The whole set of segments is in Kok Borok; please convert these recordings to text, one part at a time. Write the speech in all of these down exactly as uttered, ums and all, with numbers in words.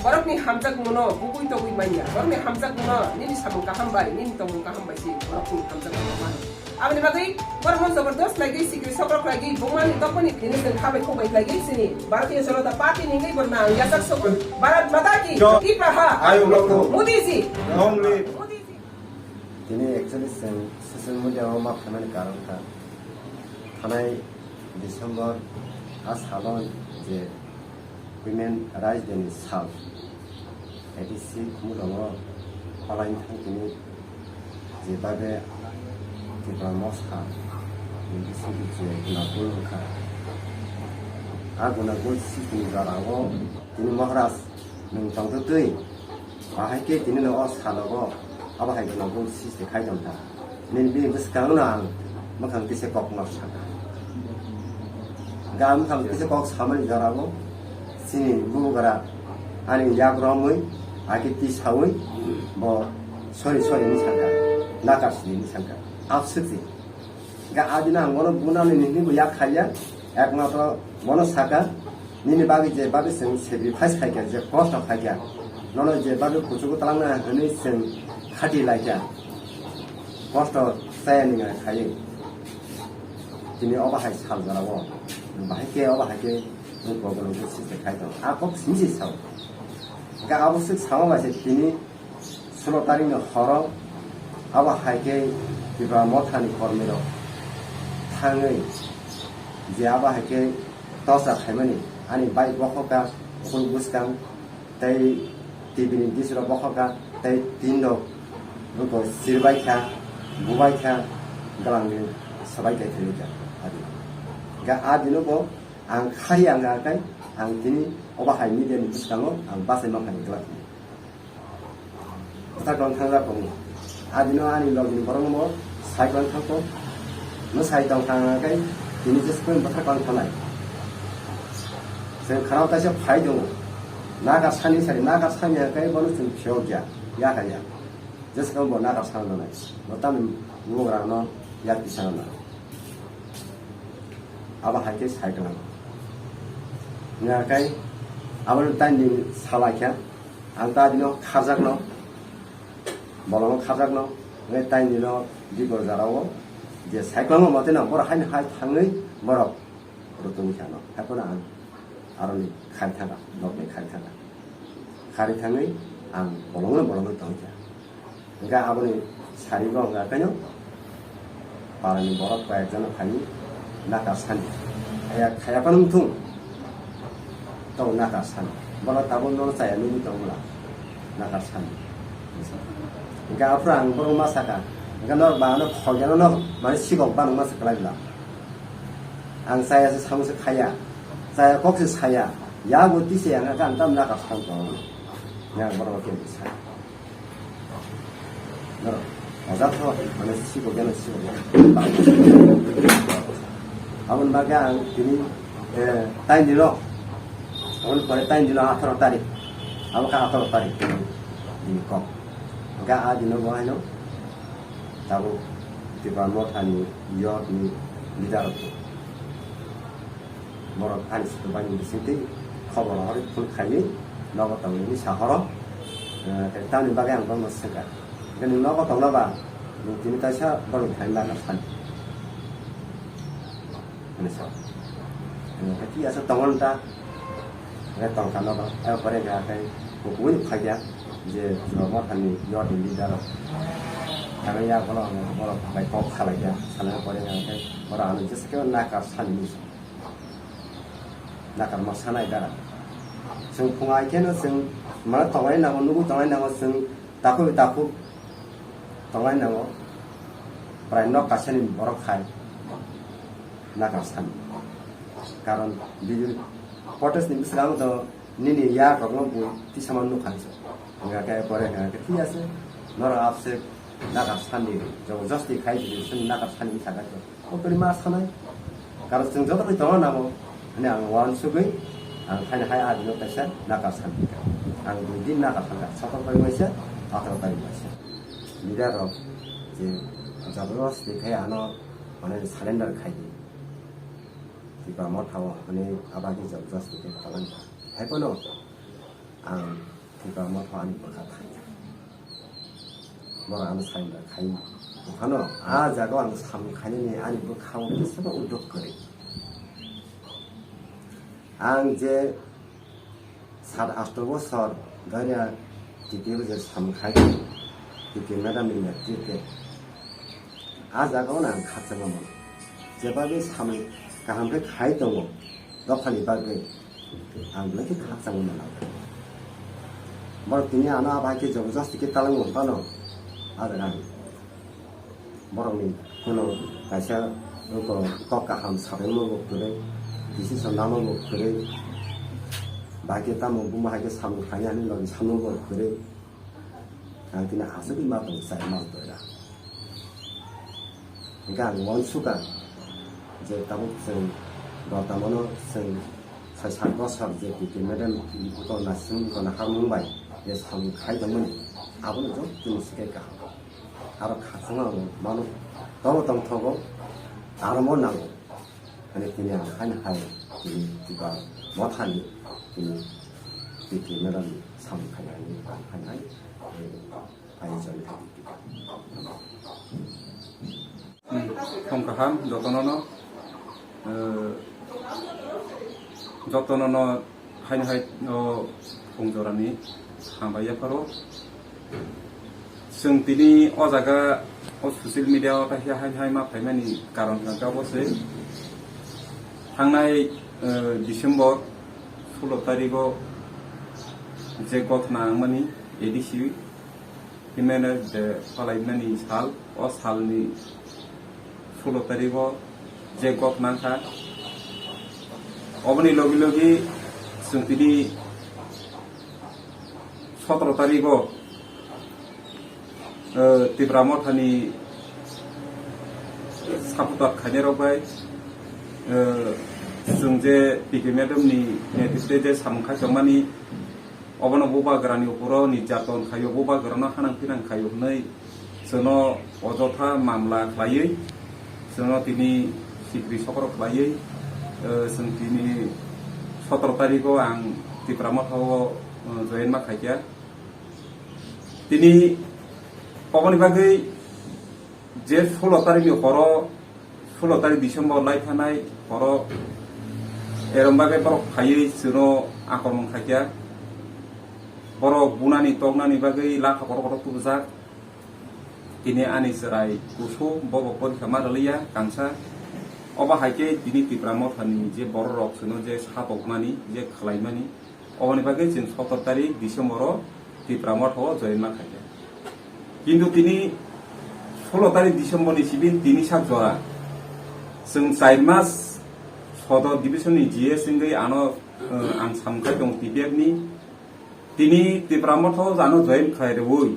Borokni hamjakmano bugwi togwi manya. Borokni hamjakmano nini samung kaham bai, nini tongmung kaham bai se borokni hamjakmano mano. Aboni bagwi borokno jabardast khlaigwi, sikri sokro khlaigwi, bumani tokmani nini chwng khabai khukbai khlaigwi sini Bharatiya Janata Party ni hwnwi borna ang yachak sogo. Bharat Mata ki Jai. Tipra ha. Ayuk Lokhu. Modi ji. Long live. Modi ji. Tini actually chwng social media o ma phaimani karon kha. Thanai December a salo je Women Rights Day ni sal, A D C Khumulwngo palaini thang tini je babe Tipra Motha ni bisingtwi je gunagul wngkha. A gunagul sisini jorao tini Maharaj nwng tongtwtwi Bahai khe tini no o salogo abo hai kheno bung siste khai tong kha. Nini bini bwskango no ang mwkhang kisa kok no sakha. Ga mwkhang kisa kok samani jorao chini bubagra ani yak romwi aki tisawi bo sorry sorry hinwi sakha, nakar sini hinwi sakha. Abswk se. Ga adina ang bono bunani nini bo yak khaiya, ekmatro bono saka, nini bagwi je bagwi chwng sacrifice khaikha, je kosto khaikha, nono je bagwi kuchugo talangna hwnwi chwng khati laikha, kosto chaya ninga khaiwi. Tini obo hai sal jorao, bahai khe obo hai khe nwng kokno khe sise khai tongo. A kok simi se sao. Ga abo swk sama bai se tini Sulo tarikni horo abo hai khe Tipra Mothani kormirok thangwi je abo hai khe torsa khaimani ani bike bokhokha, ukhul bwskang tei T V ni dish rok bokhokha tei tin rok wngkha sirbaikha, bubaikha, gwlangni swbaikha thwibaikha. Adi hwnkhe a dino bo ang khai ang kha khe ang tini obo hai media ni bwskango ang bachai mankha ni gwlak. Bwthar tong thang jak tongo. Adino ani logini borok no sai tong thang kho. No sai tong thang khe tini je sukun bwthar tong thanai. Chwng khana kaisa phai tongo. Nakar sani sari, nakar sani khe bono chwng phiyok ya, ya kha ya. Je sukun bo nakar san nanai. Bo tamni bubagra no yak tisa nanai. Abo hai khe sai tong. Nya khe abo taini salai khe. Ang ta dino kharjakno, bolongno kharjakno, hwnwi taini no bikor jarao je cyclone mate no borok haino hai thangwi borok rwtwi kha no. Haiphano ang aroni khai thangkha, nokni khai thangkha. Khari thangwi ang bolongno bolongno tongkha. Hwnkhe aboni sarigo hwnkha khe no parani borok koi ekjano phaiwi nakar sani. Khaya, khaya phano wngthung. Tabuk nakar sani. Bono tabuk nono chaya nini tong bwla. Nakar sani. Hwnkhe aphuru ang borok ma saka. Hwnkhe norok ba ano khorjano no mani sikok bano ma saklai bwla. Ang chaya se samung se khaya. Chaya kok se saya. Yago tise ang khe ang tam nakar sani tong. Yang borok khe sa. Norok, oja tho, mane sibo geno, sibo geno. Aboni bagwi ang tini, eh, taini dino, aboni pore taini dino atharo tarik, abo khe atharo tarik tini, tini kok. Hwnkhe a dino bo haino tabuk Tipra Mothani youth ni leader rok. Borok ani swkang bai ni bisingtwi khobor rohorwi phone khaiwi nogo tongwi sa horo. Eh, tamni bagwi ang bono swngkha. Hwnkhe nwng nogo tongna ba, nwng tini kaisa borokni thani nakar sani. Hwnwi sa. Eh, hwnkhe twi aswk tongo nw ta? Hwnkhe tongkha nogo. Eh, pore hwnkhe hakhai kukuui phaikha je Tipra Mothani youth ni leader rok. Thangwi ya bono ang borok bai kok kha laikha. Salai pore hwnkhe borok ano jesa khe nakar sani hinwi sa. Nakar ma sanai dara. Chwng phungai kheno chwng mane tongnai nango, nugui tongnai nango, chwng takhuk takhuk tongnai nango. Prai nok kaisani borok khai nakar sani. Karon bini protest ni bwskango to nini yak rokno bo tisama nukha hinwi sa. Hwnkhe pore hwnkhe thik ase, norok abse nakar sani, joborjosti khai di, chwng nakar sani wngkha khe. O kwrwi ma sanai. Karon chwng joto bai tongo namo, hwnwi ang uansugwi ang thaini hai adino kaisa nakar san. Ang dui din nakar san kha, sator tarik waisa, ataro tarik waisa. Leader rok je joborjosti khai ano mane surrender khai di. Tipra Motha o hwnwi abagwi joborjosti khe palan kha. Hai phano Ang Tipra Motha ani bwkha thangya. Borok ano sai da khai. Phano a jaga ang samung khainani ani bwkha o kisa ba uddog kwrwi. Ang je sat asto bosor dhoriya T T O je samung khai, T T O madam ni netritwe. A jaga o ang khakchangma mano. Jeba be samung kaham khe khai tongo. Dophani bagwi ang belai khe khakchangma mano. Borok tini ano abo hai khe jabardasti khe talangwi phano, ah, ang borokni kheno kaisa kok kaham sabaima bo kwrwi, decision lama bo kwrwi, bai khe tamo buma hai khe samung khainani logi samung bo kwrwi. Ang tini aswkni ma tong chai ma toira. Hingke ang uansukha je tabuk chwng Bortamano chwng sai sat bosor je P K madam ungkol nasing ungkol naharmung bai je samung khai tongmani abono jottoni swkhe kaham. Aro khakchangma ang mano tobo tongthogo aro mo nango. Ani tini ang haino hai tini Tipra Mothani tini P K madam samung khainani ang haino hai. Hai chari thani. Hmm, khom kaham, jotono no, eh, jotono no haino hai o phung jorani hambai yapharo. Chwng tini o jaga o social media o kaisa hai hai ma phaimani karon kha kha bo se. Thangnai, eh, December sulo tarikh o je gothna wngmani A D C, Human Rights Day palaimani sal, o salni sulo tarikh o je gothna wngkha, oboni logi logi chwng tini sotoro tarikh o, eh, Tipra Mothani supporter khainai rok bai, eh, chwng je P K madam ni netritwe je samung khai tongmani, obono bubagrani opor o nirjaton khaio, bubagrano hanang pinang khaio hwnwi chwngno ojotha mamla khlaiwi, chwngno tini sikri sokro khlaiwi, eh, chwng tini sotoro tarikh o ang Tipra Motha o, eh, join ma khaikha. Tini oboni bagwi je sulo tarikh ni horo, sulo tarikh December lai thanai horo, erom bagwi borok phaiwi chwngno akromon khaikha. Borok bunani toknani bagwi lakha borok borok tubujak. Tini ani chwrai kusu bobo porikha ma rwliya kansa. Obo hai khe tini Tipra Mothani je borok rok chwngno je satokmani, je khlaimani, oboni bagwi chwng sotoro tarikh December o Tipra Motha o join ma khaikha. Kintu tini sulo tarikh December ni sibin tini sak jora chwng char mas sodor division ni G S wngwi ano, eh, ang samung khai tongo T P F ni. Tini Tipra Motha o ano join khlai rwui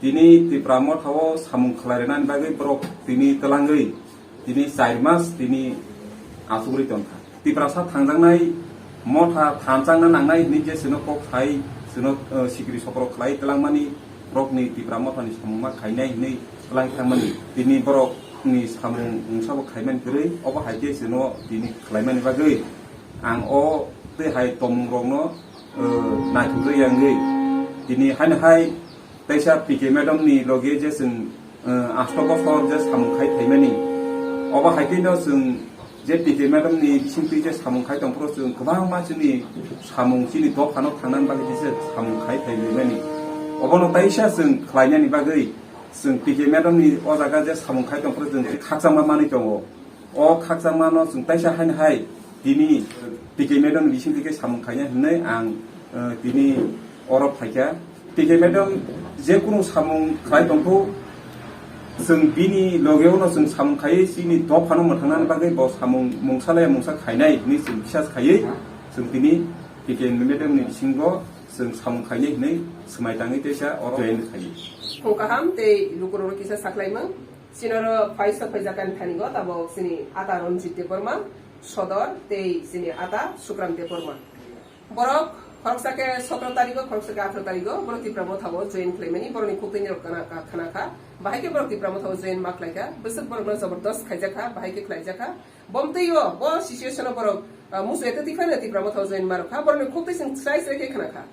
tini Tipra Motha o samung khlai rwnani bagwi borok tini twlangwi tini char mas tini achugwi tongkha. Tiprasa thangjaknai motha thanchangna nangnai hwnwi je chwngno kok sai, chwngno, eh, sikri sokro khlai twlangmani, borokni Tipra Mothani samung ma khainai hwnwi twlang thangmani. Tini borokni samung mungsa bo khaimani kwrwi, obo hai khe chwngno tini khlaimani bagwi ang o tei hai tongmung rokno, eh, naithokjak ya wngwi tini haino hai teisa P K madam ni loge je chwng, eh, asto bosor je samung khai phaimani, obo hai khe no chwng je P K madam ni bisingtwi je samung khai tongphuru chwng kwbangma chini samung chini dophano thangnani bagwi je samung khai phaimani, obono teisa chwng khlainani bagwi chwng P K madam ni o jaga je samung khai tongphuru chwng khakchangma manwi tongo. O khakchangmano chwng taisa haino hai tini P K madam ni bisingtwi khe samung khainai hwnwi ang, eh, tini oro phaikha. P K madam je kunu samung khlai tongkhu, chwng bini logeo no chwng samung khaiwi chini dophano mwthangnani bagwi bo samung mungsa laya mungsa khainai hwnwi chwng bisas khaiwi chwng tini P K madam ni bisingo chwng samung khainai hwnwi swmai tangwi teisa oro join khaio. Khung kaham tei lukurokno kisa saklaimang. Chini oro phai sok phaijakani thani go tabok chini ata Ranjit Debbarma, Sodor tei chini ata Sukram Debbarma. Borok khoroksa khe sotro tarigo, khoroksa khe atharo tarigo, borok Tipra Motha o join khlaimani, borokni khuktuini rok khna, khna kha. Bahai khe borok Tipra Motha o join ma khlai kha, bwswk borokno jobordos khaijak kha, bahai khe khlaijak kha. Bomtwi o, bo situation o borok, ah, musu eto tiphano Tipra Motha o join ma rok kha, borokni khuktwi chwng srai srai khe khna kha.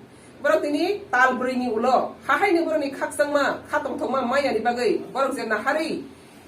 Borok tini tal bwrwi ni ulo, hahaini borok ni khakchangma, kha tongthokma maya ni bagwi, borok je naharwi,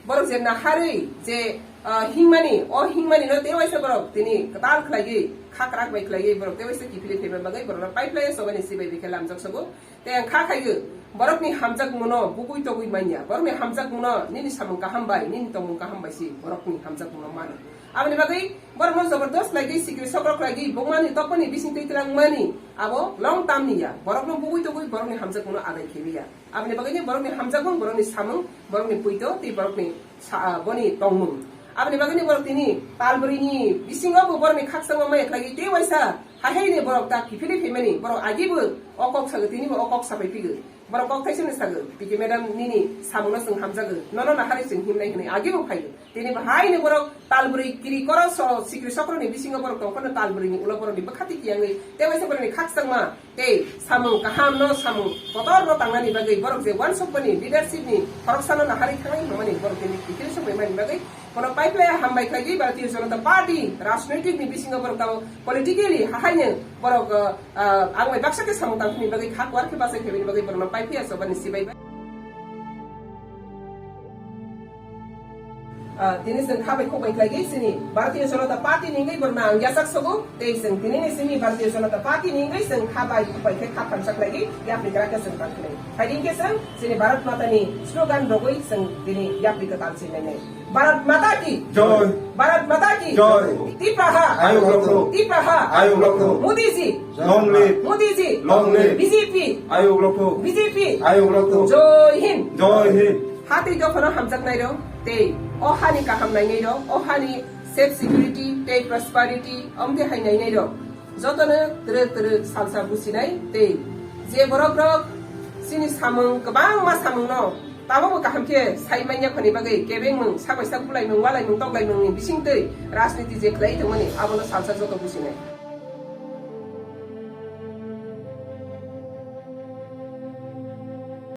borok je naharwi, je, ah, hingmani, o hingmani no tewaisa borok tini kwtal khlaiwi, kha kwrak bai khlaiwi, borok tewaisa kiphilwi phaima bagwi, borok no pipeline sobani sibai bikhe lamjak sogo. Tei ang kha khaio, borokni hamjakmungno bugui togui manya, borokni hamjakmungno nini samung kaham bai, nini tongmung kaham bai se borokni hamjakmungno mano. Aboni bagwi borokno jobordos khlaigwi, sikri sokro khlaigwi, bongmani tokmani bising twi twlangmani abo long term ni ya, borokno bugui togui borokni hamjakmungno adai khebi ya. Aboni bagwino borokni hamjakmung, borokni samung, borokni puito tei borokni sa-, ah, boni tongmung. Aboni bagwino borok tini tal bwrwini bisingo bo borokni khakchangma maya khlaigwi tei waisa Hahaini borok ta kiphilwi phaimani, borok agibo o kok sago, tinibo o kok sapai phigo. Borok kok thaisano sago, P K madam nini samungno chwng hamjago, nono naharwi chwng himnai hwnwi agibo phaio. Tinibo haino borok tal bwrwi kiri koro so sikri sokroni bisingo borok tongphano tal bwrwini ulo borokni bwkhati kiyangwi tei waisa borokni khakchangma tei samung kahamno samung kotorno tangnani bagwi borok je wansukmani leadershipni khoroksano naharwi thangnai hwnmani borok tini kiphilwi sokbaimani bagwi Bono pipeline hambai khlaigwi Bharatiya Janata Party rajnoitik ni bisingo borok tamo politically hahaino borok, ah, ang bai baksa khe samung tangthokni bagwi kha kwar khe bachai khaibani bagwi borokno pipeline sobani sibai bai. Ah, tini chwng kha bai khok bai khlaigwi chini Bharatiya Janata Party ni wngwi borokno ang yachak sogo tei chwng tini ni simi Bharatiya Janata Party ni wngwi chwng kha bai khok bai khe kha thamsa khlaigwi yapri kwrak khe chwng tang khlai. Phaidi khe chwng chini Bharat Mata ni slogan rogwi chwng tini yapri kwtal chini nai. Bharat माता की जय। भारत माता की जय। टिप्राहा। आयोग रखो। टिप्राहा। आयोग रखो। मोदी ji. Long live। Modi ji. Long live। BJP. आयोग रखो। बीजेपी। आयोग रखो। जय हिंद। जय Hind. Hati dophano hamjaknai rok tei o hani kaham nainai rok, o hani safe security tei prosperity omte hai nainai rok. Jotono twrwk twrwk salsa businai tei je borok rok chini samung kwbangma samungno tabukbo kaham khe sai manya khoni bagwi kebengmung, sak bai sak bulaimung, walaimung, toklaimungni bisingtwi rajniti je khlai tongmani abono salsa joto businai.